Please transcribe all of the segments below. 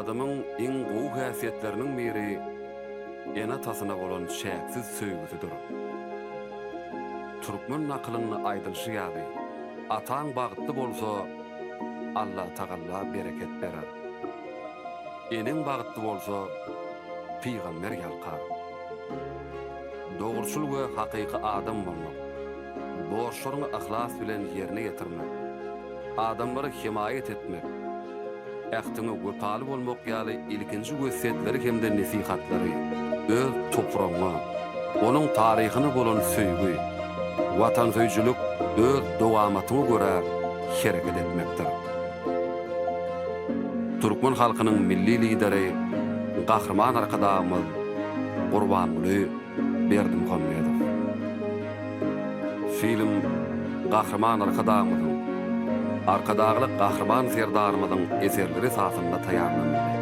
Adamyň iň gowy häsiýetleriniň biri ene-atasyna bolan çäksiz söýgüsidir. Türkmen nakylynda aýdylyşy ýaly, Ataň bagtly bolsa, Allatagalla bereket berer. Eneň bagtly bolsa, pygamber ýalkar. Dogruçyl we hakyky adam bolmak, borçlaryňy yhlas bilen ýerine ýetirmek, adamlara hemaýat etmek, ähtiňe wepaly bolmak ýaly ilkinji wesýetleri hem-de nesihatlary öz topragyňa, onuň taryhyna bolan söýgi, watansöýüjilik öz dowamatyňa görä hereket etmekdir. Türkmen halkynyň Milli Lideri Gahryman Arkadagymyz Gurbanguly Berdimuhamedow. Film Gahryman Arkadagymyzyň, Arkadagly Gahryman Serdarymyzyň eserleri esasynda taýýarlanyldy.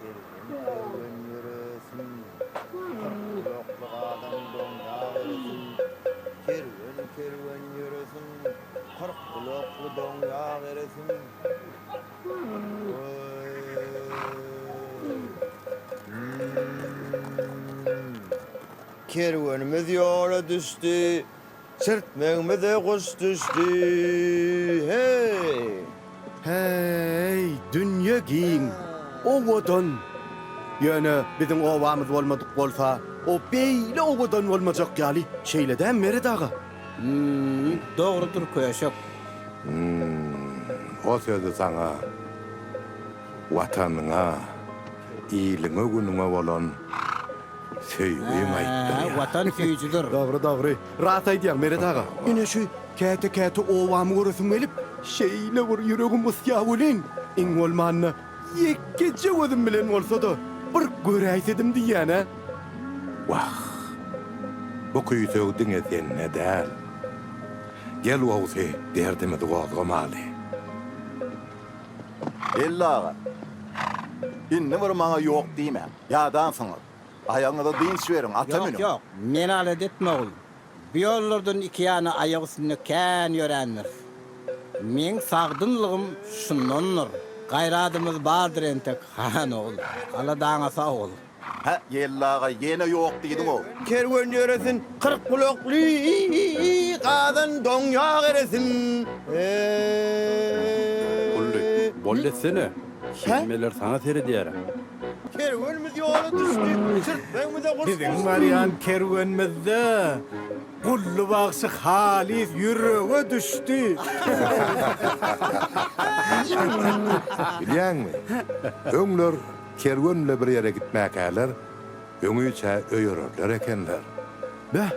Kerwen kerwen ýöresin, 40 gulakly gazan doňýag eresin. Kerwen kerwen ýöresin, 40 gulakly doňýag eresin. Kerwenimiz ýola düşdi, Çirtmegimize guş düşdi, heý! Häý, dünýe giň, owadan. Ýöne biziň obamyz bolmadyk bolsa, o beýle owadan bolmajak ýaly, şeýle dämi, Meret aga? Hüm, dogrudyr, köşek. Hüm, o sözi saňa Watanyňa, iliňe-günüňe bolan söýgiň Hä, aýtdyrýar. Watan süýjüdir. Dogry, dogry. Ras aýdýaň, Meret aga. Ine şu käte-käte obamy göresim gelip, şeýle bir ýüregim gysýar welin, iň bolmanda ýekeje gözüm bilen bolsa-da, bir göräýsedim diýýän-ä. Wah, bu küýseg diňe sende däl. Gel gowusy derdimizi gozgamaly. Belli aga, indi bir maňa ýok diýmäň. Ýadansyňyz. Aýagyňyza dynç beriň, ata Ýok, münüň. ýok, meni alada etme ogul. Bu ýollardan ikiýana aýak üstünde kän ýörändiris. Meň sagdynlygym şundandyr. Gaýradymyz bardyr entek, han ogul. Aladaňa sag bol. Hä, Ýelli aga, ýene ýok diýdiň-ow. Kerwen ýöresin, 40 gulakly gazan doňýag eresin. Gully, boldy etsene. Hemmeler saňa seredýär-ä. Kerwenimiz ýola düşdi, çirtmegimize guş Biziň düşdi. barýan kerwenimizde Gully bagşy halys ýürege düşdi. Bilýäňmi, öňler kerwen bile bir ýere gitmäkäler, öňüçä öýererler ekenler. Beh,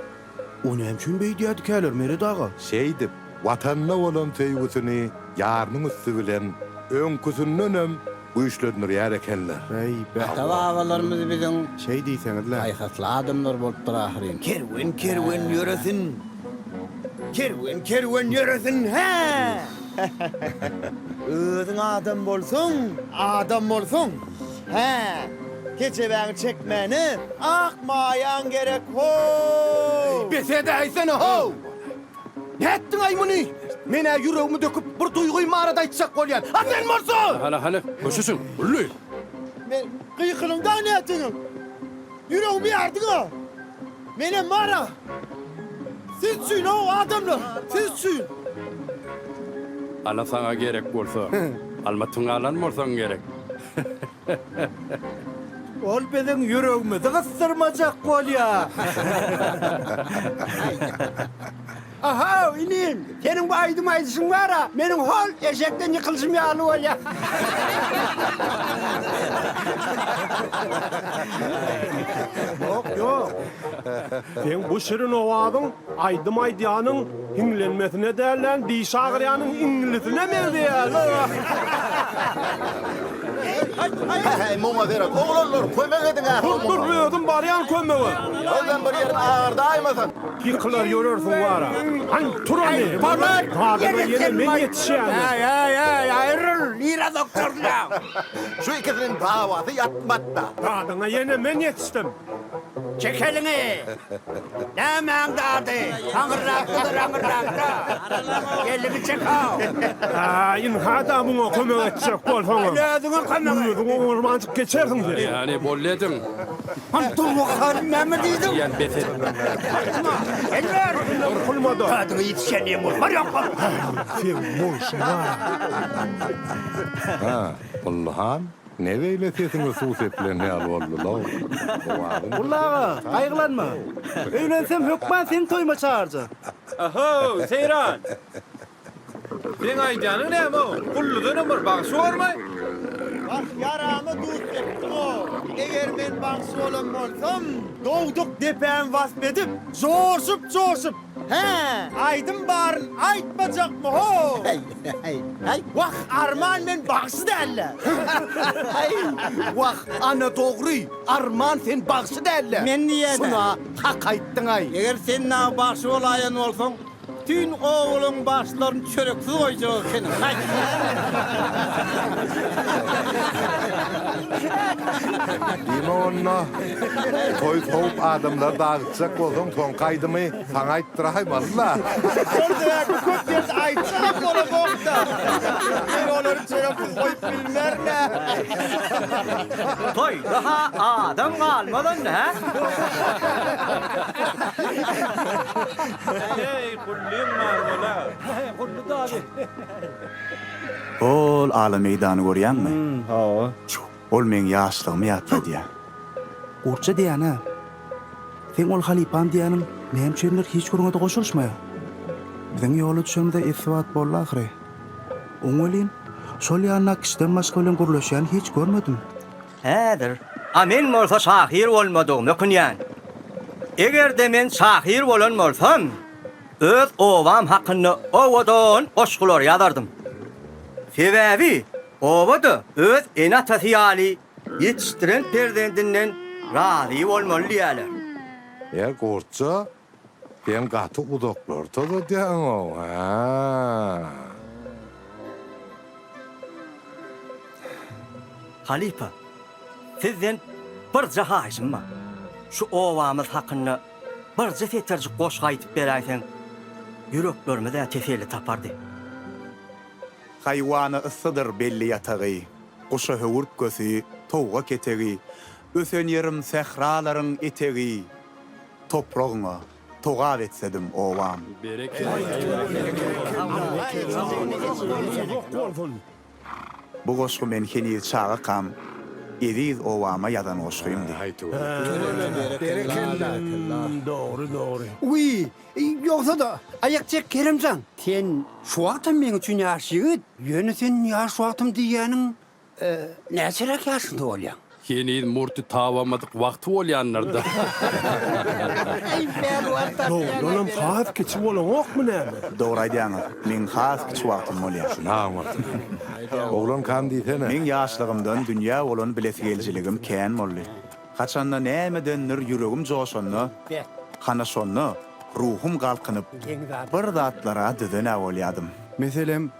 o näme üçin beýdýärdikäler, Meret aga? Şeýdip, Watanyna bolan söýgüsini ýarynyň üsti bilen öňküsindenem güýçlendirýär ekenler. Äý, beh. Ata-babalarymyz biziň Şeý diýseňiz-le. paýhasly adamlar bolupdyr ahyryn. Kerwen kerwen ýöresin, Kerwen kerwen ýöresin, hä! Özüň adam bolsaň, adam bolsaň, hä! Kejebäňi çekmäne ak maýaň gerek, how! Bes edäýsene, how! Nätdiň-aý muny? Men-ä ýüregimi döküp, bir duýgym barada aýtjak bolýan. A sen bolsa! Hany, hany, köşeşiň, Gully! Men gykylyňda nätdiňiň? Ýüregimi ýardyň-a! Menem bar-a! Siz üçin-ow, adamlar, siz üçin! Ana saňa gerek bolsa, almatyňy alan bolsaň gerek. Ol biziň ýüregimizi gysdyrmajak bolýa. Ahaw, inim, seniň bu aýdym aýdyşyň bar-a, meniň hol eşekden ýykylyşym ýaly bolýa. Ýok, ýok. Seň bu şirin owazyň Aýdym aýdýanyň hiňlenmesine däl-de, diş agyrýanyň iňňildisine meňzeýär. Häý, muňa seret, oglanlar, kömek ediň-ä Dur, dur, özüm barýan kömege. Özem bir ýerini agyrdaýmasyn. Ýykylar ýörersiň wara. Haý, tur hany. Dadyňa ýene men ýetişýän. Äý-äý-äý, aýryl, nirä sokdurdyň? Şu ikisiniň dawasy ýatmaz-da. Dadyňa ýene men ýetişdim. Çek eliňi! Nämäň dady? Aňyrrakdadyr, aňyrrakda! Eliňi çek-ow! Hä, ynha-da muňa kömek etjek bolsaňam. Özüňe kömek et! Özüň oňarmanjyk geçersiň sen. Ýa-ni, boldy ediň. Han, dur bakalym, näme diýdiň? Diýýän bes et. Gaçma! Gel bäri! Gorkulma-da. Dadyňa ýetişen ýeň bol, bar ýok bol! Seň bolşuň bar. Hä, Gully han, ne beýle sesiňe suw sepilen ýaly boldy-law? Owazyň Gully aga, gaýgylanma. Öýlensem hökman seni toýuma çagyrjak. Ahow, Seýran! Seň aýdýanyň näme-ow? Gulludanam bir bagşy bormy? Wah, ýarama duz sepdiň-ow! Eger men bagşy bolan bolsam, dogduk depämi wasp edip, joşup-joşup, Hä, aýdym baryn aýtmajakmy how? Wah, arman men bagşy däl-le. Wah, ana dogry, arman sen bagşy däl-le. Men diýýän-ä. Şuna hak aýtdyň-aý. Eger sen dagy bagşy bolaýan bolsaň, bütin obalaň bagşylaryny çöreksiz goýjak ekeniň. Haý! Diýme onda, toý sowup adamlary dagytjak bolsaň soňky aýdymy saňa aýtdyraýmaly-la. Şol sebäpli köp ýerde aýtjagam bolamok-da. Men olary çöreksiz goýup bilmerin-ä. Toýda-ha adam galmaz onda, hä? Heý, Gullyň bar bola. Gully dagy. Hol ala meýdany görýäňmi? Hawa. Ol meň ýaşlygymy ýatladýar. Gurtça diýýän-ä. Seň ol halypam diýýäniň näme üçindir hiç gürrüňe-de goşulyşmaýar. Biziň ýola düşenimize esli wagt boldy ahyry. Oň welin, şol ýanyndaky kişiden başga bilen gürleşýänini hiç görmedim. Häzir, a men bolsa şahyr bolmadygyma ökünýän. Eger-de men şahyr bolan bolsam, öz obam hakynda owadan goşgular ýazardym. Sebäbi oba-da öz ene-atasy ýaly ýetişdiren perzendinden razy bolmaly diýýärler. E, Gurtja, sen gaty uzaklary tozadýaň-ow, hä? Halypa, sizden birje haýyşym bar. Şu obamyz hakynda birje setirjik goşgy aýdyp beräýseň, ýüreklerimiz-ä teselli tapardy. Haýwana yssydyr belli ýatagy, Guşa höwürtgesi, towga ketegi, Ösen ýerim sähralaryň etegi, Topragyňa togap etsedim, obam. Bu goşgy men heniz çagakam eziz obama ýazan goşgymdy. Dogry, dogry. Wiý, ýogsa-da, aýak çek Keremjan. Sen şu wagtam meň üçin ýaş ýigit. Ýöne sen ýaş wagtym diýýäniň näçeräk ýaşyňda bolýaň? Heniz murty tabamadyk wagty bolýandyr-da. Dogrudanam has kiçi bolaňokmy näme? Dogry aýdýaňyz, meň has kiçi wagtym bolýar. Şuny aňyrsyn. Oglankam diýsene. Meň ýaşlygymdan dünýä bolan bilesigelijiligim kän boldy. Haçanda nämedendir ýüregim joşanda, hana şonda ruhum galkynyp, bir zatlara düzen-ä bolýadym. Meselem,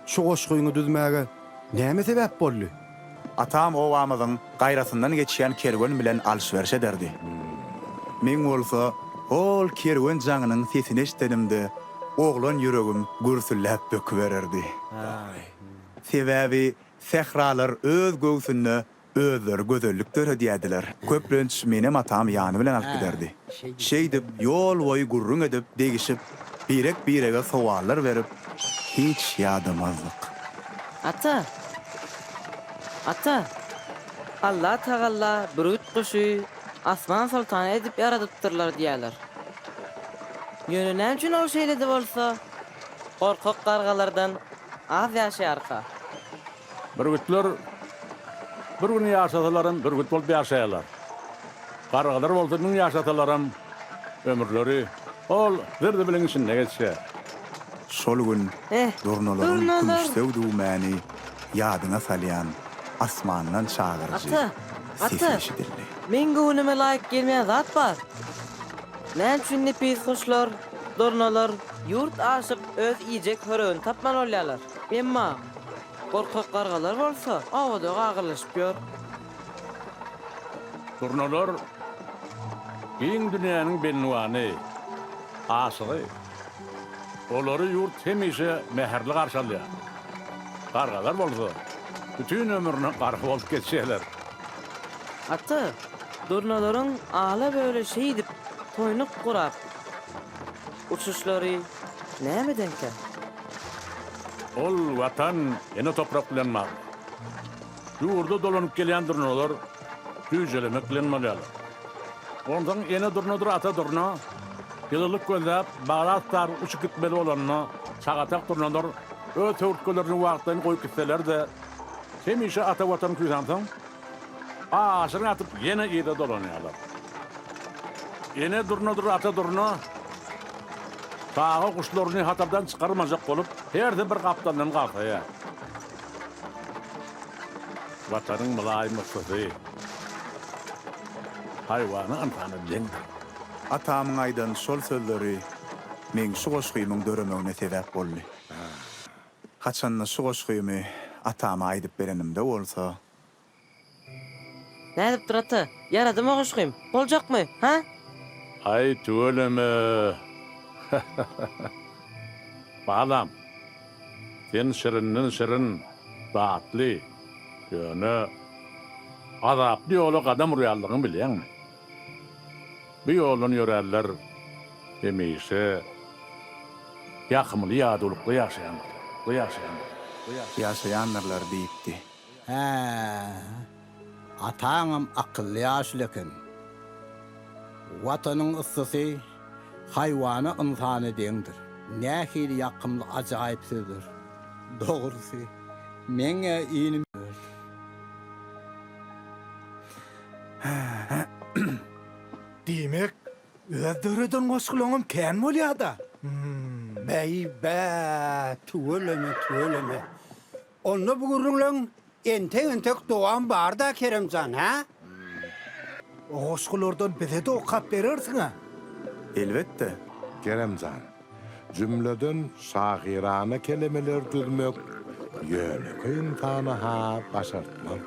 şu goşgyňy düzmäge näme sebäp boldy? Atam obamyzyň gaýrasyndan geçýän kerwen bilen alyş-beriş ederdi. Meň bolsa hol kerwen jaňynyň sesini eşidenimde oglan ýüregim gürsülläp bökübererdi. Sebäbi sähralar öz göwsünde Özleri gözellik döredýärdiler. Köplenç menem atam ýany bilen alyp giderdi. Şeýdip, ýol boýy gürrüň edip, degişip, birek-birege sowallar berip, hiç ýadamazdyk. Ata! Ata! Alla tagalla bürgüt guşy asman soltany edip ýaradypdyrlar diýýärler. Ýöne näme üçin ol şeýle-de bolsa, gorkak gargalardan az ýaşaýarka? Bürgütler bir gün ýaşasalaram bürgüt bolup ýaşaýarlar. Gargalar bolsa müň ýaşasalaram ömürleri hol zir-zibiliň içinde geçýär. Şol gün Eh, durnalaryň durnalar! kümüşsöw düwmäni ýadyňa salýan asmandan çagyryjy Ata, sesi ata, eşidildi. meň göwnüme laýyk gelmeýän zat bar. Näme üçin nepis guşlar, durnalar ýurt aşyp öz iýjek höregini tapman bolýarlar? Emma Gorkak gargalar bolsa obada gagyrlaşyp ýör. Durnalar. Giň dünýäniň bendiwany, aşygy. Olary ýurt hemişe mähirli garşy alýar. Gargalar bolsa, bütin ömrüne garga bolup geçýärler. Ata, durnalaryň ala-böle şeýdip toýnuk gurap uçuşlary nämedenkä? Ol Watan, ene toprak bilen bagly. Ýurda dolanyp gelýän durnalar jüýjelemek bilen bolýarlar. Onsoň ene durnadyr ata durna ýylylyk gözläp Bagdat sary uçup gitmeli bolanda çagatak durnalar öz höwürtgelerini wagtlaýyn goýup gitseler-de, hemişe ata Watany küýsänsoň, aşyryň atyp ýene yza dolanýarlar. Ene durnadyr ata durna çaga guşlaryny hatardan çykarmajak bolup hersi bir gapdalyndan gabsaýar. Watanyň mylaýym yssysy haýwana ynsana deňdir. Atamyň aýdan şol sözleri meň şu goşgymyň döremegine sebäp boldy. Haçanda şu goşgymy atama aýdyp berenimde bolsa, Nädipdir ata? Ýaradymy goşgym? Boljakmy? Ha? Aý tüweleme. Balam, sen şirinden şirin, datly, ýöne azaply ýola gadam urýanlygyňy bilýäňmi? Bu ýoldan ýöränler hemişe ýakymly ýadawlykda ýaşaýandyrlar. Ýaşaýandyrlar. Ýaşaýandyrlar diýipdi. Hä, ataňam akylly ýaşuly eken. Watanyň yssysy haýwana ynsana deňdir. Nähili ýakymly ajaýyp sözler. Dogrusy, meň-ä inim Diýmek, öz döreden goşgulaňam kän bolýa-da? Bäý, bä, tüweleme, tüweleme. Onda bu gürrüňleň entek-entek dowamy bar-da, Keremjan, hä? O goşgulardan bize-de okap berersiň-ä? Elbetde. Keremjan, jümleden şahyrana kelemeler düzmek ýönekeý ynsana-ha başartmaz.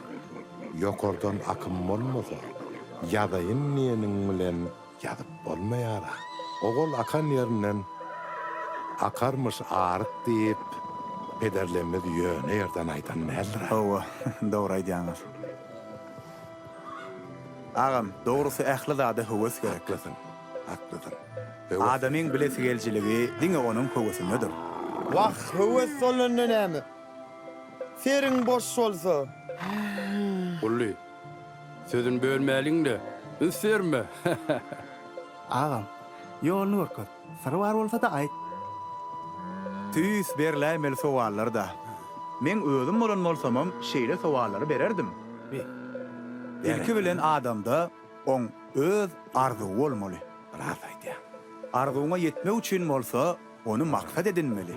Ýokardan akym bolmasa, ýazaýyn diýeniň bilen Ýazyp bolmaýar-a. Ogul akan ýerinden akarmyş aryk diýip, pederlerimiz ýöne ýerden aýdan däldir-ä. Hawa, dogry aýdýaňyz. Agam, dogrusy ähli zada höwes gerek. Haklysyň, haklysyň. Höwes. Adamyň bilesigelijiligi diňe onuň höwesindedir. Wah, höwes bolanda näme? Seriň boş bolsa. Gully, Sözüni bölmäliň-le, üns berme! Agam, ýoluny görkez. Syry bar bolsa-da aýt. Tüýs berläýmeli sowallar-da. Meň özüm bolan bolsamam şeýle sowallary bererdim. Ilki bilen adamda oň öz arzuwy bolmaly. Ras aýdýaň. Arzuwyňa ýetmek üçin bolsa ony maksat edinmeli.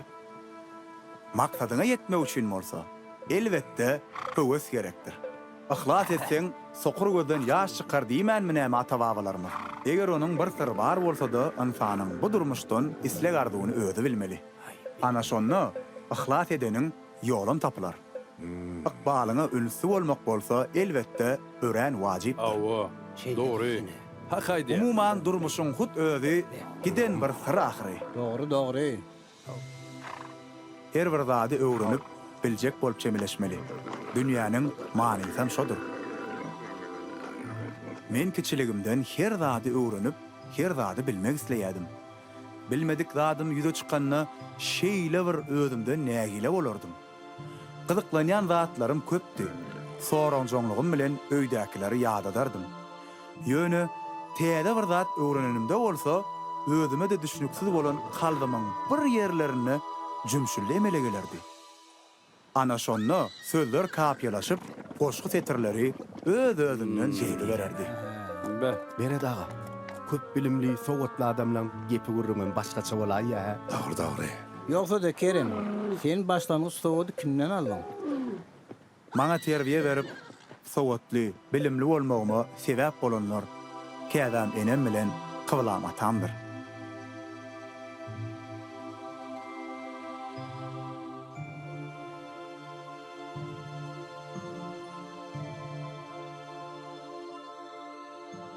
Maksadyňa ýetmek üçin bolsa, elbetde, höwes gerekdir. Yhlas etseň, sokur gözden ýaş çykar diýmänmi näme ata-babalarymyz? Eger onuň bir syry bar bolsa-da, ynsanyň bu durmuşdan isleg-arzuwyny özi bilmeli. Ana şonda yhlas edeniň ýolam tapylar. Ykbalyňa ünsli bolmak bolsa, elbetde, örän wajypdyr. Hawa, dogry. Hak aýdýaň. Umuman, durmuşyň hut özi giden bir syr ahyry. Dogry, dogry. Her bir zady öwrenip, biljek bolup çemeleşmeli. Dünýäniň manysam şodur. Men kiçiligimden her zady öwrenip, her zady bilmek isleýädim. Bilmedik zadym ýüze çykanda şeýle bir özümden nägile bolardym. Gyzyklanýan zatlarym köpdi. Soranjaňlygym bilen öýdäkileri ýadadardym. Ýöne täze bir zat öwrenenimde bolsa, özüme-de düşnüksiz bolan kalbymyň bir ýerlerinde jümşüldi emele gelerdi. Ana şonda sözler kapyýalaşyp, goşgy setirleri öz-özünden düzülibererdi. Beh. Meret aga, köp bilimli, sowatly adamlaň gepi-gürrüňem başgaça bolaýýa, hä? Dogry, dogry. Ýogsa-da, Kerem, sen başlangyç sowady kimden aldyň? Maňa terbiýe berip, sowatly, bilimli bolmagyma sebäp bolanlar käbäm enem bilen kyblam atamdyr.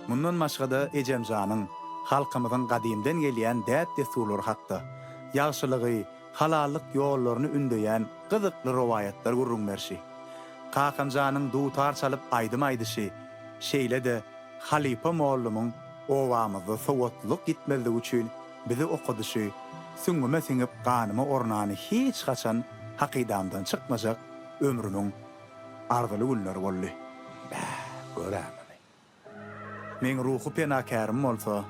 Mundan başga-da ejemjanyň halkymyzyň gadymdan gelýän däp-dessurlary hakda, ýagşylygy, halallyk ýollaryny ündeýän gyzykly rowaýatlar gürrüň berşi, kakamjanyň dutar çalyp aýdym aýdyşy, şeýle-de halypa mollumyň obamyzda sowatlylyk ýitmezligi üçin bizi okadyşy süňňüme siňip ganyma ornany hiç haçan hakydamdan çykmajak ömrümiň arzyly günleri boldy. Bäh, gör-ä muny. Meň ruhy penakärim bolsa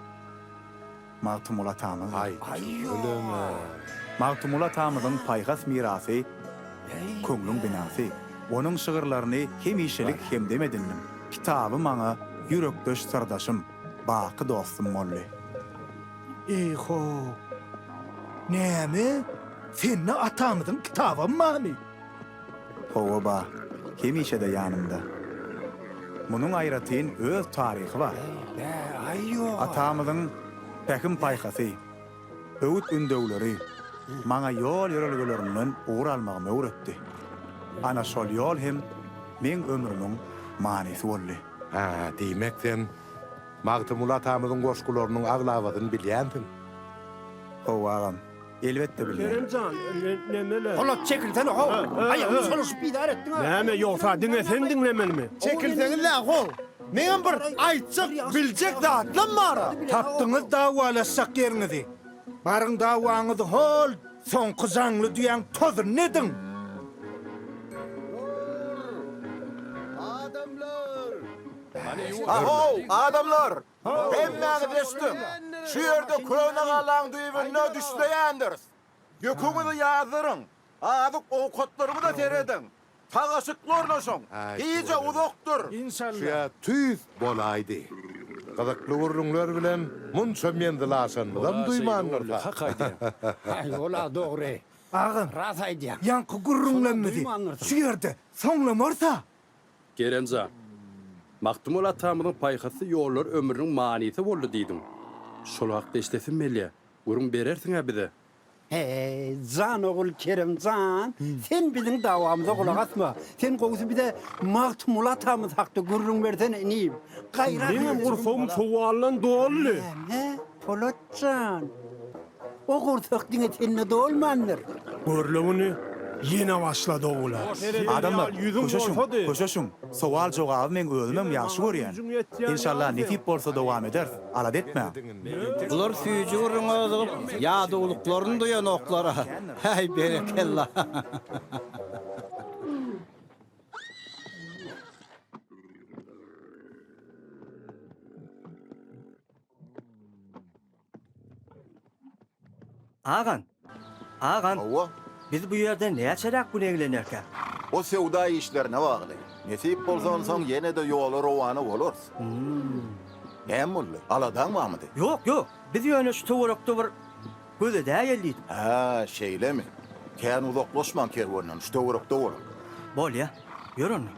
Magtymguly atamyzdyr. Aý, tüweleme. Magtymguly atamyzyň paýhas mirasy köňlüň binasy. Onuň şygyrlaryny hemişelik hemdem edindim. Kitaby maňa ýürekdeş syrdaşym, baky dostum boldy. Eý-ho! Näme? Sende atamyzyň kitabam barmy? Hawa bar. Hemişe-de ýanymda. Munuň aýratyn öz taryhy bar. Atamyzyň pähim-paýhasy, öwüt-ündewleri maňa ýol-ýörelgelerinden ugur almagymy öwretdi. Ana şol ýol hem meň ömrümiň manysy boldy. Hä, diýmek sen Magtymguly atamyzyň goşgularynyň aglabasyny bilýänsiň? Hawa agam. Elbetde bilýän. Kerem jan, nemele. Polat çekilsene how! Aýagymy çolaşyp bizar etdiň-ä. Näme ýogsa diňe sen diňlemelimi? Çekilseňiz-ä how! Meňem bir aýtjak, biljek zatlam bar-a. Tapdyňyz dawalaşjak ýeriňizi. Baryň dawaňyzy hol soňky jaňly düýäň tozuny ediň! Ahow, adamlar! Hemmäňiz eşidiň! Şu ýerde köne galaň düýbünde düşleýändiris. Ýüküňizi ýazdyryň, azyk-owkatlaryňyza serediň, tagaşykly ornaşyň. Gije uzakdyr. Şu-ýa tüýs bolaýdy. Gyzykly gürrüňler bilen munça menzil aşanymyzam duýmandyrys-a. Haý, ol-a dogry. Agam, Ras aýdýaň. ýaňky gürrüňlerimizi şu ýerde soňlamarys-a. Kerem jan, Magtymguly atamyzyň paýhasly ýollary ömrüniň manysy boldy diýdiň. Şol hakda eşdesim gelýär. Gürrüň berersiň-ä bize? Heý, jan ogul Kerem jan, sen biziň dawamyza gulak asma. Sen gowusy bize Magtymguly atamyz hakda gürrüň bersene inim. Gaýrat Meňem gursagym sowaldan doldy. Näme, Polat jan? O gursak diňe sende dolmandyr. Görle muny, ýene başlady ogula. Adamlar, köşeşiň, köşeşiň. Sowal-jogaby meň özümem ýagşy görýän. Enşalla nesip bolsa dowam ederis, alada etmäň. Bular süýji gürrüňe gyzygyp, ýadawlyklaryny duýanoklar-a. Häý, berekella! Agam, agam. Hawa. Biz bu ýerde näçeräk gün eglenerkäk? O söwda işlerine bagly. Nesip bolsa onsoň ýene-de ýola rowana bolarys. Näme boldy? Aladaň barmydy? Ýok, ýok. Biz ýöne şu töwerekde bir göz edäýeli diýdik. Hä, şeýlemi? Kän uzaklaşmaň kerwenden, şu töwerekde boluň. Bolýa. Ýör onda.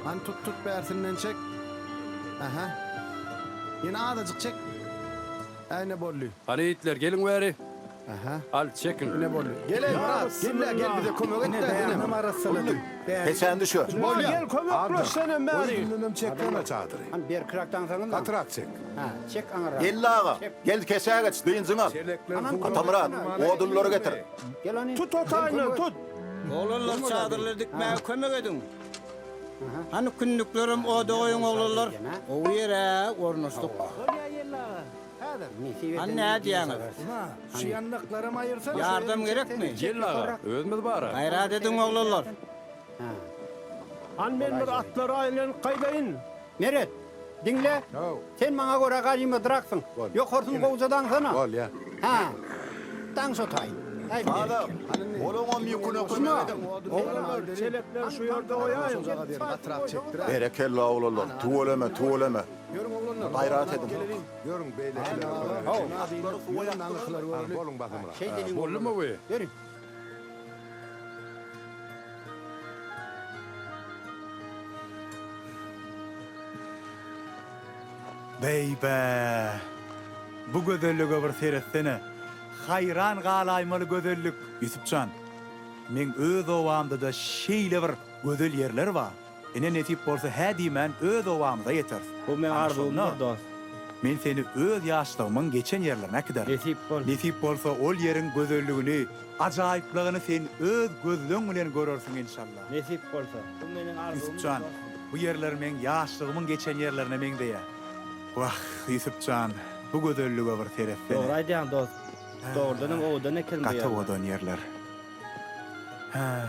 Hany tut tut bärsinden çek. Aha. Ýene azajyk çek. Ine boldy. Hany itler geliň bäri. Aha. Al çekiň. Ine boldy. Gel ey Myrat. Gel gel bize kömek et. Ine bärinem arassaladym. Peçäni düşür. Bolýa. Gel kömekleş senem bäri. Gözündenem çeksene çadyry. Hany berkiräk daňsaňyz. Gatyrak çek. Ha, çek aňyrrak. Geldi aga, gel keçä geç, dynjyňy al. Atamyrat, odunlary getir. Gel hany. Tut o taýyndan tut. Oglanlar çadyrlary dikmäge kömek ediň. Hany kündüklerem oda goýuň oglanlar. Gowy ýere ornaşdyk. Bolýa Ýelli aga. Häzir. Hany nädýäňiz? Şu ýandaklaram aýyrsana. Ýardam gerekmi? Gelin aga, özümiz bar-a. Gaýrat ediň oglanlar. Hany men bir atlara aýlanyp gaýdaýyn. Meret, diňle, sen maňa görä galymadraksyň. Ýokarsyny gowja daňsana. Bolýa. Hä, daň şo taýyn. Aý, Adam, olaňam ýüküne kömek ediň. Oglanlar, çelekleri şu ýerde goýaýyň. Berekella, oglanlar, tüweleme, tüweleme. Gaýrat ediň. Ýörüň beýlekileri göräýliň. Boluň basymrak. Boldumy bu? Ýörüň. Beý-bä! Bu gözellige bir seretsene! Haýran galaýmaly gözellik! Ýusup jan, meň öz obamda-da şeýle bir gözel ýerler bar. Ine nesip bolsa hä diýmän öz obamyza ýeteris. Bu meň Ana arzuwymdyr şonda dost. Men seni öz ýaşlygymyň geçen ýerlerine äkiderin. Nesip bolsa. Nesip bolsa ol ýeriň gözelligini, ajaýyplygyny sen öz gözleň bilen görersiň enşalla. Nesip bolsa. Bu meniň Ýusup arzuwymdyr jan, dostum. bu ýerler meň ýaşlygymyň geçen ýerlerine meňzeýär. Wah, Ýusup jan, bu gözellige bir seretsene. Dogry aýdýaň dost. Dogrudanam owadan eken bu Gaty ýerler. owadan ýerler. Hä.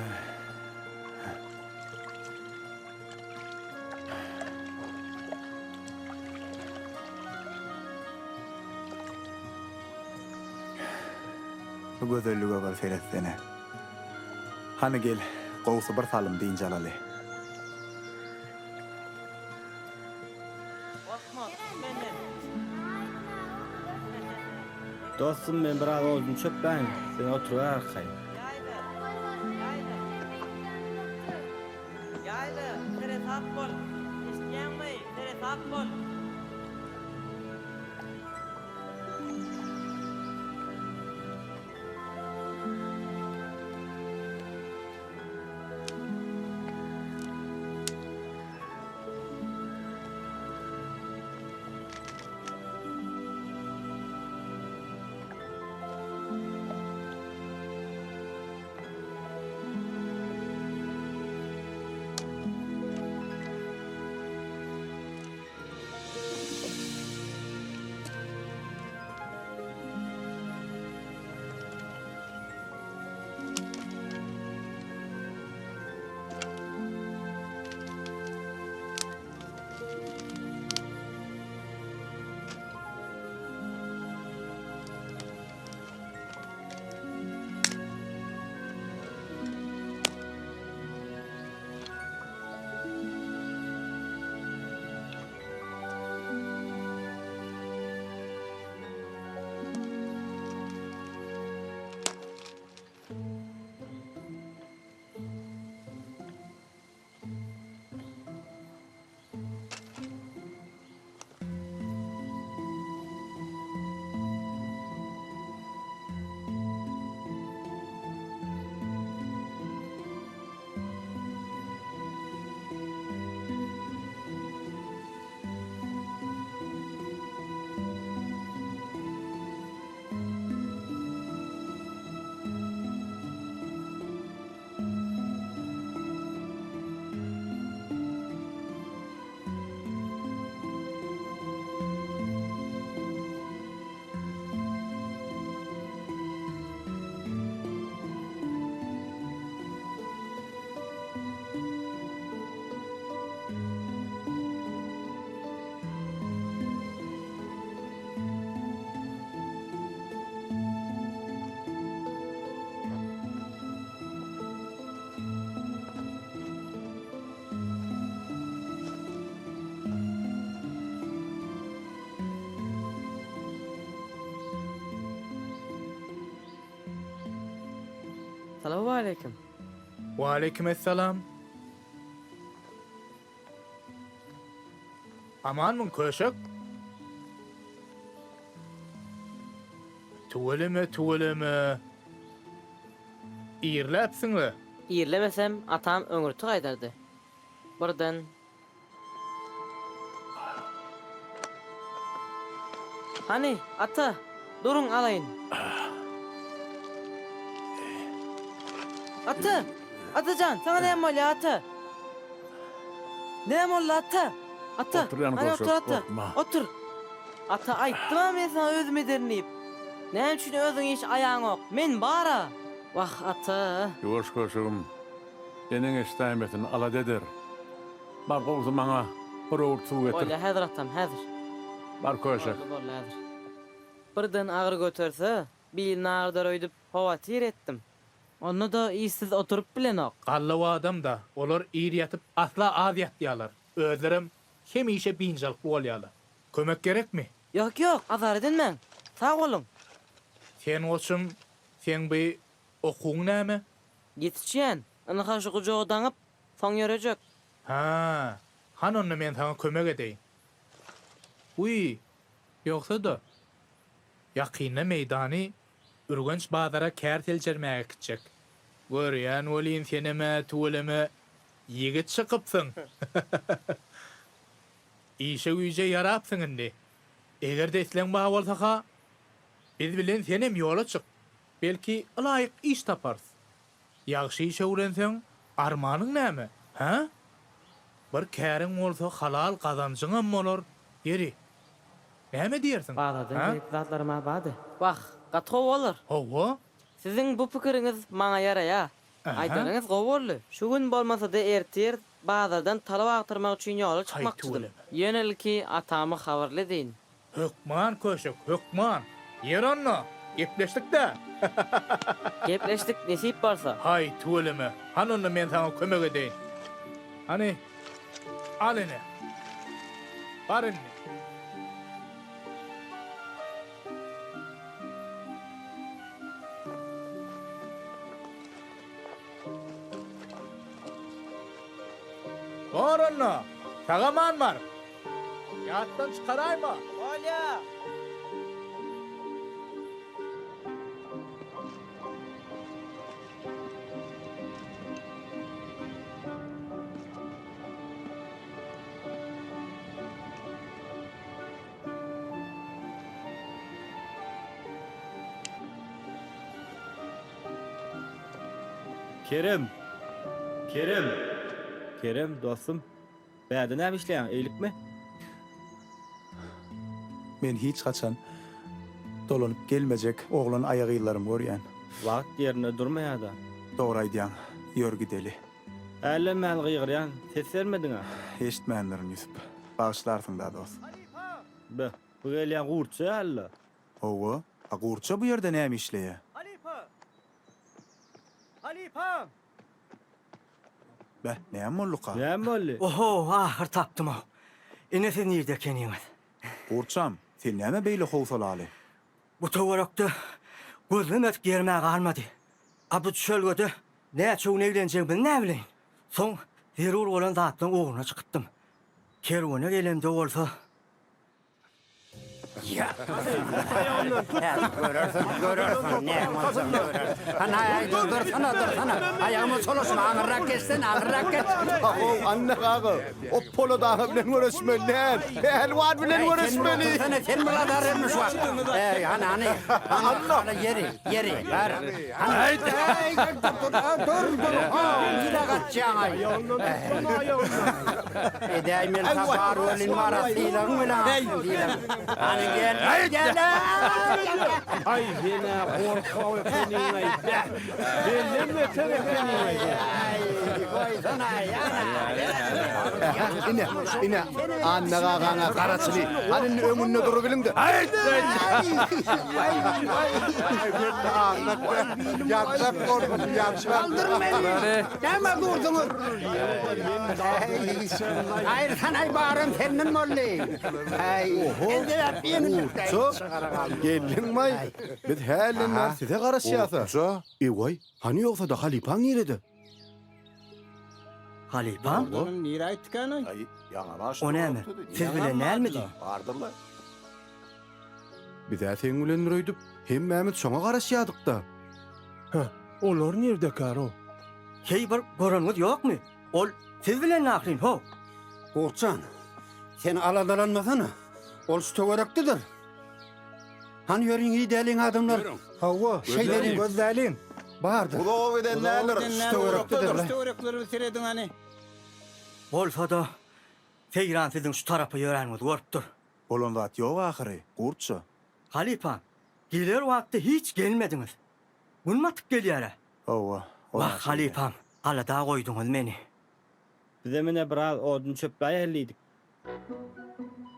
Bu gözellige bir seretsene. Hany gel, gowusy bir salym dynç alaly. Dostum men biraz odun çöpläýin, sen oturyber arkaýyn. Ýaýla, seresap bol! Eşidýäňmi, seresap bol! Salowmaleýkim. Waleýkim essalam. Amanmyň köşek? Tüweleme, tüweleme. Irläpsiň-le. Irlemesem, atam öňürti gaýdardy. Birden. Hany, ata, duruň alaýyn. Ata! Ata jan, saňa näme bolýar, ata? Näme boldy, ata? Ata, Otur ýany hany goşa, otur, ata. gorkma. Otur. Ata, aýtdym-a men saňa özüm ederin diýip. Näme üçin özüň iş aýaňok? Men bar-a! Wah, ata. Ýuwaş köşegim. Eneň eşidäýmesin, alada eder. Bar, gowusy maňa. Bir owurt suw getir. Bolýa häzir atam, häzir. Bar köşek. Boldy, boldy häzir. Birden agyr göterse, bilini agyrdar öýdüp howatyr etdim. Onda-da işsiz oturyp bilenok. Gallaw adam-da, olar ir ýatyp asla az ýatýarlar. Özlerem hemişe biynjalykly bolýarlar. Kömek gerekmi? Ýok, ýok, azar edinmäň. Sag boluň. Sen goçum, seň bi okuwyň näme? Ýetişýän. Ynha şu gujagy daňyp, soň ýörejek. Hä, hany onda men saňa kömek edeýin. Wiý, ýogsa-da, ýakynda meýdany Ürgenç bazara kär seljermäge gitjek. Görýän welin senem-ä tüweleme ýigit çykypsyň. Işe-güýje ýarapsyň indi. Eger-de islegiň bar bolsa-ha, biz bilen senem ýola çyk. Belki, ylaýyk iş taparys. Ýagşy iş öwrenseň, armanyň näme, hä? Bir käriň bolsa halal gazanjyňam bolar. Ýeri, näme diýersiň, Bazardan hä? gerekli zatlarym-a bardy. Wah, gaty gowy bolar. Hawa. Siziň bu pikiriňiz maňa ýaraýar. Aýdanyňyz gowy boldy. Şu gün bolmasa-da ertir bazardan talap agtarmak üçin ýola çykmakçydym. Ýöne ilki atamy habarly edeýin. Hökman köşek, hökman. Ýeri onda, gepleşdik-dä. Gepleşdik, nesip bolsa. Haý, tüweleme. Hany onda men saňa kömek edeýin. Hany, al ine. Bar indi. Bor onda, sag-aman bar. Ýatdan çykaraýma. Bolýa. Kerem! Kerem! Kerem, dostum. Bärde näme işleýäň, eýlikmi? Men hiç haçan dolanyp gelmejek oglan aýagyzlarymy görýän. Wagt ýerinde durmaýar-da. Dogry aýdýaň. Ýör gideli. Älem-mäl gygyrýan, ses bermediň-ä. Eşitmändirin, Ýusup. Bagyşlarsyň-da, dost. Halypa! Be, bu gelýän gurtça ýaly-la. Hawa, a gurtça bu ýerde näme işleýä? Halypa! Halypa! Beh, näme bolduka? Näme boldy? Oho, ahyr tapdym-ow. Ine siz nirde ekeniňiz. Gurtçam, sen näme beýle howsalaly? Bu töwerekde gözlemedik ýerim-ä galmady. A bu düşelgede näçe gün eglenjegimizi näbileýin. Soň zerur bolan zatlaryň ugruna çykypdym. Kerwene gelemde bolsa. Görersiň, görersiň, näme boljagyny görersiň. Hany, aý, dur, dursana, dursana. Aýagyma çolaşma, aňyrrak geçsene, aňyrrak geç. How, Annak aga, o Polat aga bilen göreşmeli däl, pälwan bilen göreşmeli. Sen dursana, sen bir azar berme şu wagt. Eý, hany, hany, hany, hany, ýeri, ýeri, bar. Hany, eý, dur, dur, dur, dur, how, nirä gaçýaň-aý? Edäý men sapar welin bara sylagyň bilen alsyn diýdim. Hany gel, gel. Aý sen-ä gorkak ekeniň-aý, beh. Menden beter ekeniň-aý sen. Goýsana, ýana. Ine, ine, Annak agaňa garaçyny. Hany indi öňünde durubiliň-de. Annak ýatjak boldum, ýatjak. Kaldyr meni. Näme durduňyz? Aýyrsanaý barym senden boldy. Äý, Gurtça, geldiňmaý? Biz hälden bäri size garaşýas-a. Gurtça? Ewaý, hany ýogsa-da halypaň nirede? Halypam? Nirä gitdikäni? O näme, siz bilen dälmidi? Bardyr-la. Biz-ä seň bilendir öýdüp, hemmämiz şoňa garaşýardyk-da. Hä, olar nirdekär-ow? Heý, bir göreniňiz ýokmy? Ol siz bilen ahyryn, how! Gurtjan, sen aladalanmasana. Ol şu töwerekdedir. Hany ýörüň idäliň adamlar. Hawa, şeýdeliň, gözläliň. Bardyr. Uzaga giden däldir, Şu töwerekdedir. Şu töwereklere bir serediň hany. Bolsa-da, Seýran siziň şu tarapa ýöräniňizi görüpdir. Bolan zat ýok ahyry, Gurtça. Halypa, geler wagtda hiç gelmediňiz. Gün batyp gelýär-ä. Hawa, Wah, halypam, alada goýduňyz meni. Bizem ine biraz odun çöpläýeli diýdik.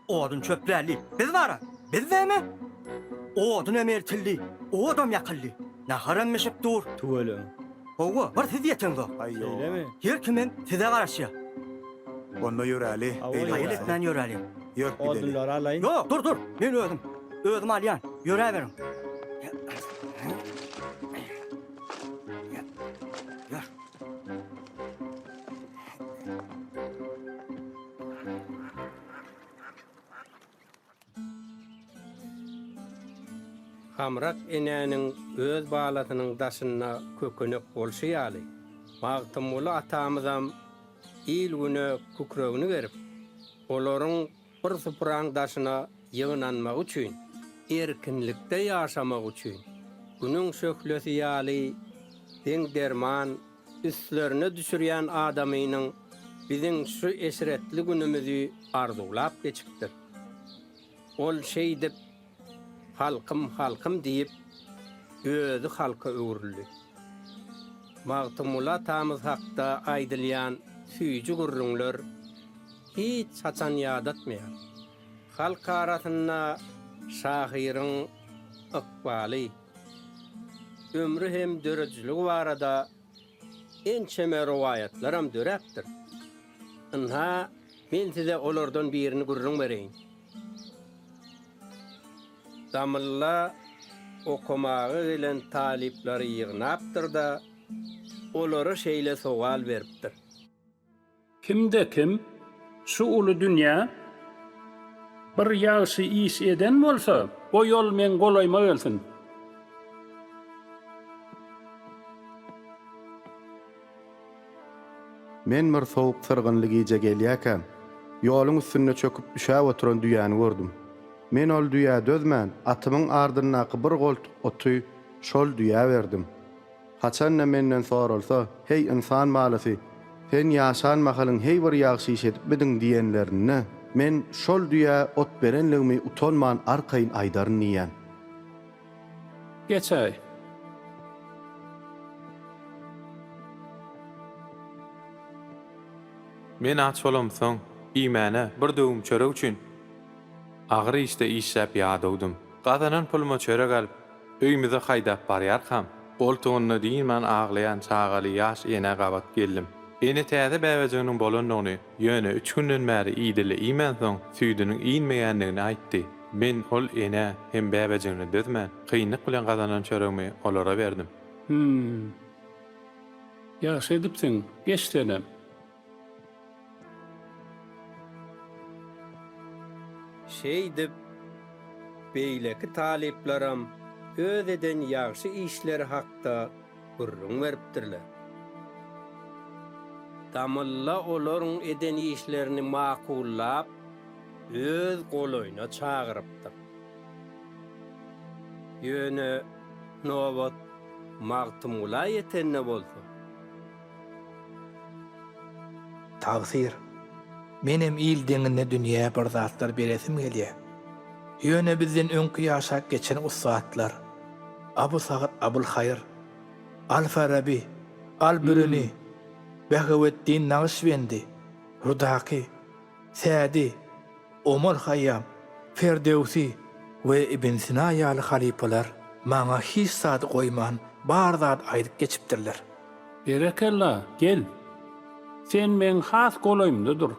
Odun çöpläli. Biz bara. Biz näme? Odun hem eltildi. Odam ýakyldy. Naharam bişip dur. Tüweleme. Hawa, bir siz ýeteňzok. Şeýlemi? Her kimem size garaşýar. Onda ýöräli. Beýle Haýal bolsa. etmän ýöräliň. Ýör gidelim. Odunlary alaýyn. Ýok, dur, dur. Men özüm. Özüm alýan. Ýöräberiň. Ýör. Hamrak enäniň öz balasynyň daşynda kökenek bolşy ýaly, Magtymguly atamyzam il-güne kükregini gerip, olaryň bir supraň daşyna ýygnanmagy üçin, erkinlikde ýaşamagy üçin Günüň şöhlesi ýaly deň-derman üstlerine düşürýän adamynyň biziň şu eşretli günümizi arzuwlap geçipdir. Ol şeýdip, Halkym, halkym diýip, özi halka öwrüldi. Magtymguly atamyz hakda aýdylýan süýji gürrüňler hiç haçan ýadatmaýar. Halk arasynda şahyryň ykbaly, ömri hem döredijiligi barada ençeme rowaýatlaram döräpdir. Ynha, men size olardan birini gürrüň bereýin. Damylla okamaga gelen talyplary ýygnapdyr-da, olara şeýle sowal beripdir. Kimde-kim şu uly dünýä bir ýagşy iş eden bolsa, goý ol meň golaýyma gelsin. Men bir sowuk syrgynly gije gelýäkäm, ýoluň üstünde çöküp üşäp oturan düýäni gördüm. Men ol düýä dözmän, atymyň ardyndaky bir goltuk oty şol düýä berdim. Haçan-da menden soralsa, Heý, ynsan balasy, sen ýaşan mahalyň heý bir ýagşy iş edipmidiň diýenlerinde, men şol düýä ot berenligimi utanman arkaýyn aýdaryn diýýän. Geçäý. Men aç bolamsoň, iýmäne bir döwüm çörek üçin agyr işde işläp ýadawdym. Gazanan puluma çörek alyp, öýümize haýdap barýarkam, goltugynda dynman aglaýan çagaly ýaş enä gabat geldim. Ene täze bäbejiginiň bolandygyny, ýöne üç günden bäri idili iýmänsoň, süýdüniň inmeýändigini aýtdy. Men ol enä hem bäbejigine dözmän, kynlyk bilen gazanan çöregimi olara berdim. Hüm. Ýagşy edipsiň, geç senem. Şeýdip, beýleki talyplaram öz eden ýagşy işleri hakda gürrüň beripdirler. Damylla olaryň eden işlerini makullap, öz golaýyna çagyrypdyr. Ýöne nobat Magtymgula ýetende bolsa. Tagsyr, menem il deňinde dünýä bir zatlar beresim gelýä. Ýöne bizden öňki ýaşap geçen ussatlar, Abu Sagyt Abulhaýyr, Al Faraby, Al Bürüni, Behawetdin Nagyşbendi, Rudaky, Sädi, Omar Haýýam, Ferdöwsi we Ibn Sina ýaly halypalar maňa hiç zady goýman bar zady aýdyp geçipdirler. Berekella, gel. Sen meň has golaýymda dur.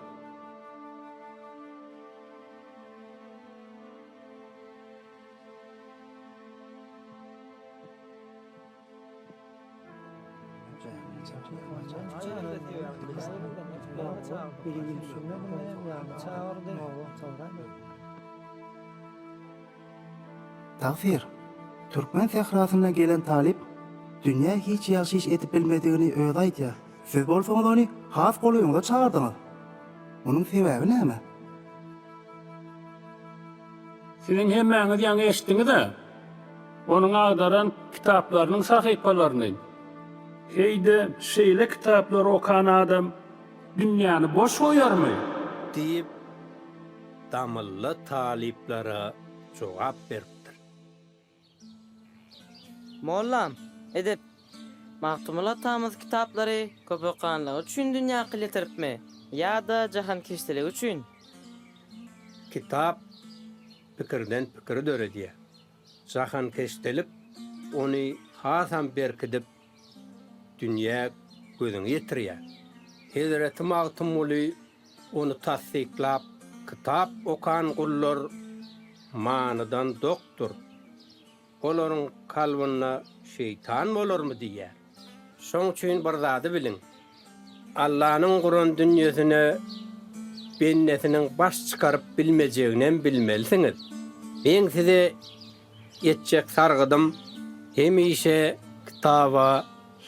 Tagsyr, türkmen sährasyndan gelen talyp dünýä hiç ýagşy iş edip bilmedigini özi aýdýar. Siz bolsaňyz ony has golaýyňyza çagyrdyňyz. Munuň sebäbi näme? Siziň hemmäňiz ýaňy eşitdiňiz-ä, onuň agdaran kitaplarynyň sahypalaryny. Heý-de, şeýle kitaplary okan adam dünýäni boş goýarmy? Diýip, damylla talyplara jogap beripdir. Mollam, edep, Magtymguly atamyz kitaplary köp okanlygy üçin dünýä akyl ýetiripmi ýa-da jahankeşdeligi üçin? Kitap pikirden pikiri döredýär. Jahankeşdelik ony hasam berkidip, dünýä gözüňi ýetirýär. Hezreti Magtymguly ony tassyklap, Kitap okan gullar manydan dokdur. Olaryň kalbynda şeýtan bolarmy diýýär. Şoň üçin bir zady biliň. Allanyň guran dünýesine bendesiniň baş çykaryp bilmejeginem bilmelisiňiz. Meň size etjek sargydym hemişe kitaba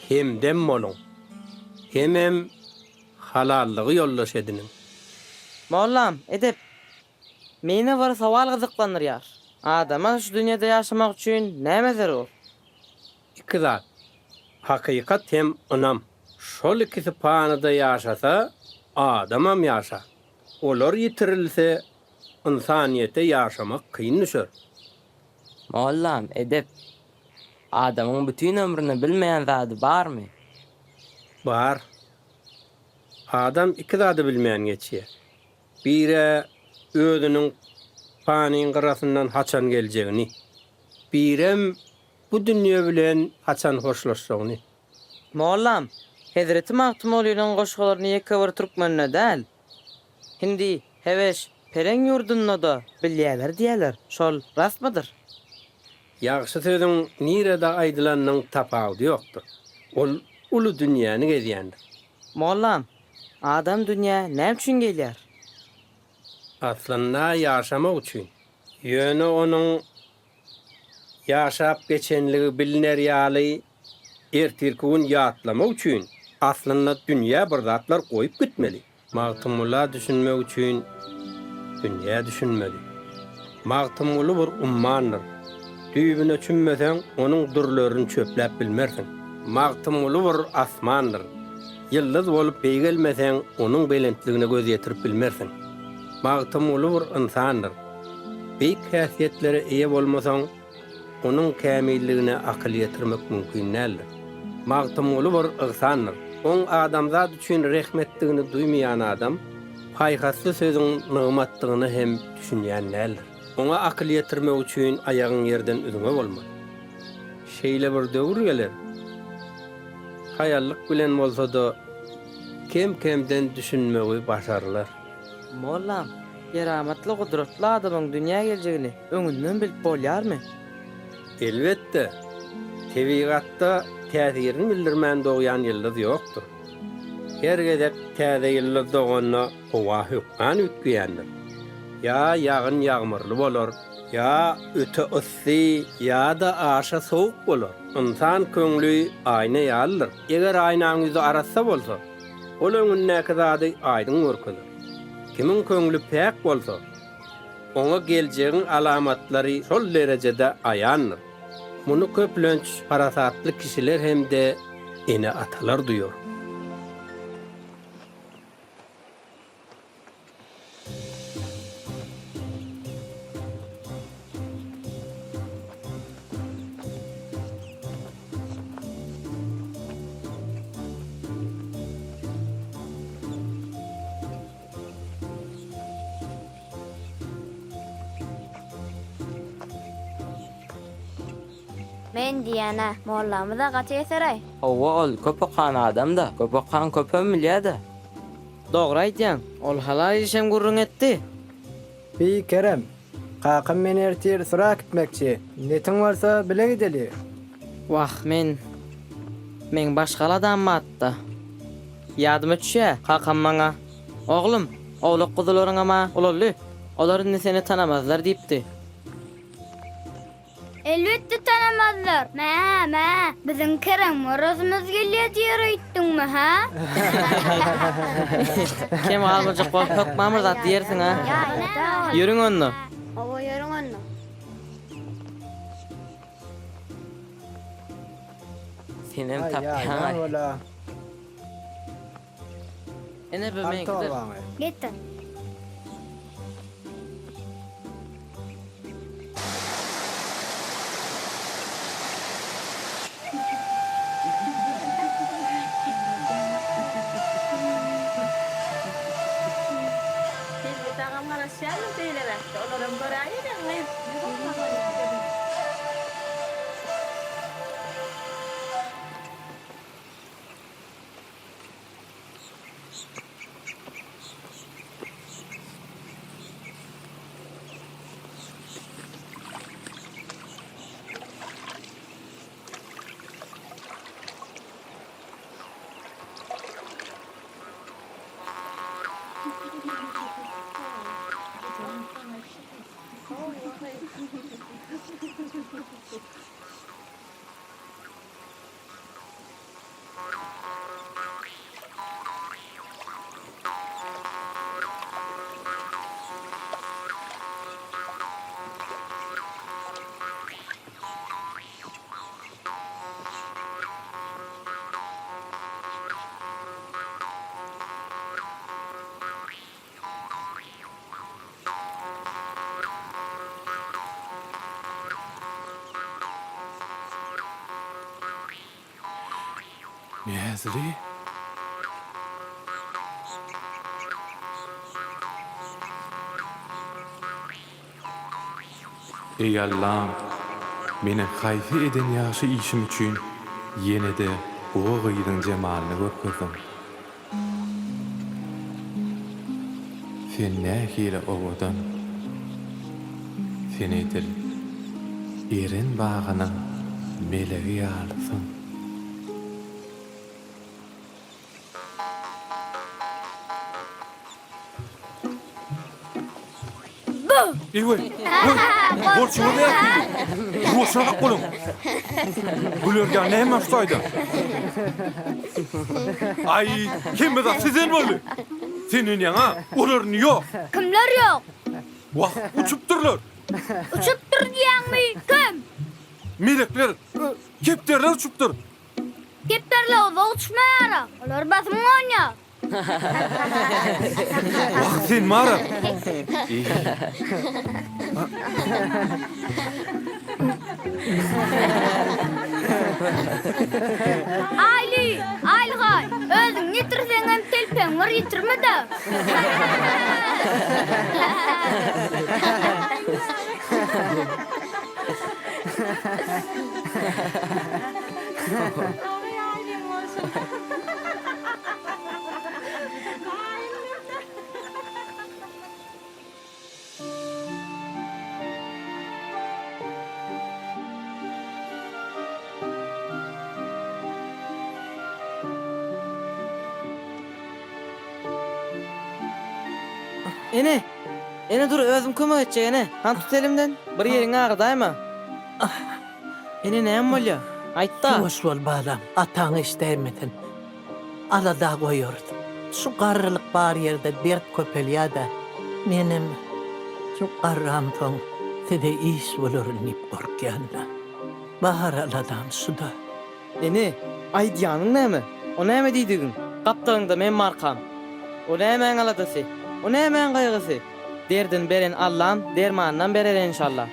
hemdem boluň. Hemem halallygy ýoldaş ediniň. Mollam, edep. Meni bir sowal gyzyklandyrýar. Adama şu dünýede ýaşamak üçin näme zerur? Iki zat. Hakykat hem ynam. Şol ikisi panyda ýaşasa, adamam ýaşar. Olar ýitirilse, ynsanyýete ýaşamak kyn düşer. Mollam, edep. Adamyň bütin ömründe bilmeýän zady barmy? Bar. Adam iki zady bilmän geçýär. Birä özüniň panyň gyrasyndan haçan geljegini, birem bu dünýe bilen haçan hoşlaşjagyny. Mollam, Hezreti Magtymgulynyň goşgularyny ýeke bir türkmende däl, hindi, hebeş, pereň ýurdunda-da bilýärler diýýärler, şol rastmydyr? Ýagşy sözüň nirede aýdylanynyň tapawudy ýokdur. Ol uly dünýäni gezýändir. Mollam, adam dünýä näme üçin gelýär? Aslynda ýaşamak üçin. Ýöne onuň ýaşap geçenligi bilner ýaly ertirki gün ýatlamak üçin aslynda dünýä bir zatlar goýup gitmeli. Magtymgula düşünmek üçin dünýä düşünmeli. Magtymguly bir ummandyr. Düýbüne çümmeseň, onuň dürlerini çöpläp bilmersiň. Magtymguly bir asmandyr. Ýyldyz bolup beýgelmeseň, onuň belentligine göz ýetirip bilmersiň. Magtymguly bir ynsandyr. Beýik häsiýetlere eýe bolmasaň, onuň kämilligine akyl ýetirmek mümkin däldir. Magtymguly bir yhsandyr. Oň adamzat üçin rehmetdigini duýmaýan adam, paýhasly sözüň nygmatdygyna hem düşünýän däldir. Oňa akyl ýetirmek üçin aýagyň ýerden üzňe bolmaly. Şeýle bir döwür geler, haýallyk bilen bolsa-da, kem-kemden düşünmegi başarylar. Mollam, keramatly gudratly adamyň dünýä geljegini öňünden bilip bolýarmy? Elbetde, tebigatda täsirini bildirmän dogýan ýyldyz ýokdur. Her gezek täze ýyldyz doganda howa hökman üýtgeýändir. Ýa ýagyn-ýagmyrly bolar, ýa öte yssy, ýa-da aşa sowuk bolar. Ynsan köňli aýna ýalydyr. Eger aýnaň ýüzi arassa bolsa, Ol öňündäki zady aýdyň görkezer. Kimiň köňli päk bolsa, oňa geljegiň alamatlary şol derejede aýandyr. Muny köplenç parasatly kişiler hem-de ene-atalar duýar. Men diýýän-ä, mollamyz-a gaty ýeser-aý. Hawa, ol köp okan adam-da. Köp okan köpem bilýä-dä. Dogry aýdýaň. Ol halal işem gürrüň etdi. Bi Kerem, kakam meni ertir sura äkitmekçi. Netiň bolsa bile gideli. Wah, men, meň başga aladam batda. Ýadyma düşýä, kakam maňa, Oglum, owlak-guzularyňam-a ulaldy. Olar indi seni tanamazlar diýipdi. Elbetde tanamazlar. Mä, mä, biziň Kerem horazymyz gelýär diýer öýtdüňmi, hä? Kem galmajak bolup hökman bir zat diýersiň-ä. Ýörüň onda. Hawa, ýörüň onda. Senem tapýaň-aý. Ine bu meňkidir. Getir. Hezret agam garaşýarmyş beýlere. Näzli? Eý Allam, meniň haýsy eden ýagşy işim üçin ýene-de gowy gyzyň jemalyny görkezdiň? Sen nähili owadan! Sen edil Eren bagynyň melegi ýalysyň. Eý weý, weý, bolşuňyz nähili? Ýuwaşrak boluň. Güler ýaly näme bar şu taýda? Aý, hemme zat sizden boldy. Senden ýaňa olar indi ýok. Kimler ýok? Wah, uçupdyrlar. Uçupdyr diýýäňmi? Kim? Melekler, kepderiler uçupdyr. Kepderiler uzak uçmaýar-a. Olar basym gonýar. Wah, sen mara. Aýly, Aýlyhan, özüňi ýitirseňem telpegiňi bir ýitirme-de. Ene! Ene dur özüm kömek etjek ene. Han tut elimden. Bir ýeriňi agyrdaýma. Ene näme bolýa? Aýtda. Ýuwaş bol balam, ataň eşdäýmesin. Alada goýarys. Şu garrylyk bar ýerde dert köpelýä-dä. Menem şu garramsoň size iş bolaryn diýip gorkýan-da. Bar aladam şu-da. Ene, aýdýanyň näme? O näme diýdigiň? Gapdalyňda men barkam. O nämäň aladasy? O nämäň gaýgysy? Derdini beren Allam dermanynam berer enşalla.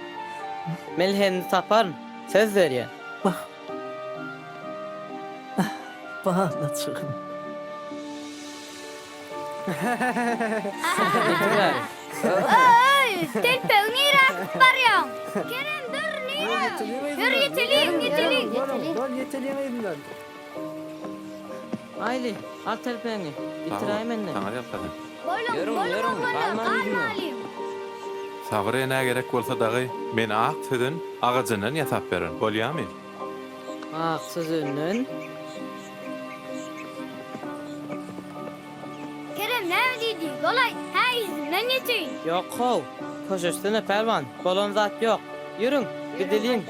Melhemini taparyn, söz berýän. Wah. Ah, balajygym. Öý, telpegi nirä atyp barýaň? Kerem, dur, nirä? Ýör, ýeteliň, ýeteliň. Bol, ýeteliň yzyndan. Aýly, al telpegiňi. Ýitiräý menden. Saňa ýalkasyn. Boluň, boluň oglanlar, galmalyň. Sabyr enä gerek bolsa dagy men ak sözen agajyndan ýasap bererin, bolýamy? Ak sözünden. Kerem näme diýdi? Bolaý, hä yzyndan ýeteýin. Ýok how, köşeşsene pälwan, bolan zat ýok. Ýörüň, gideliň.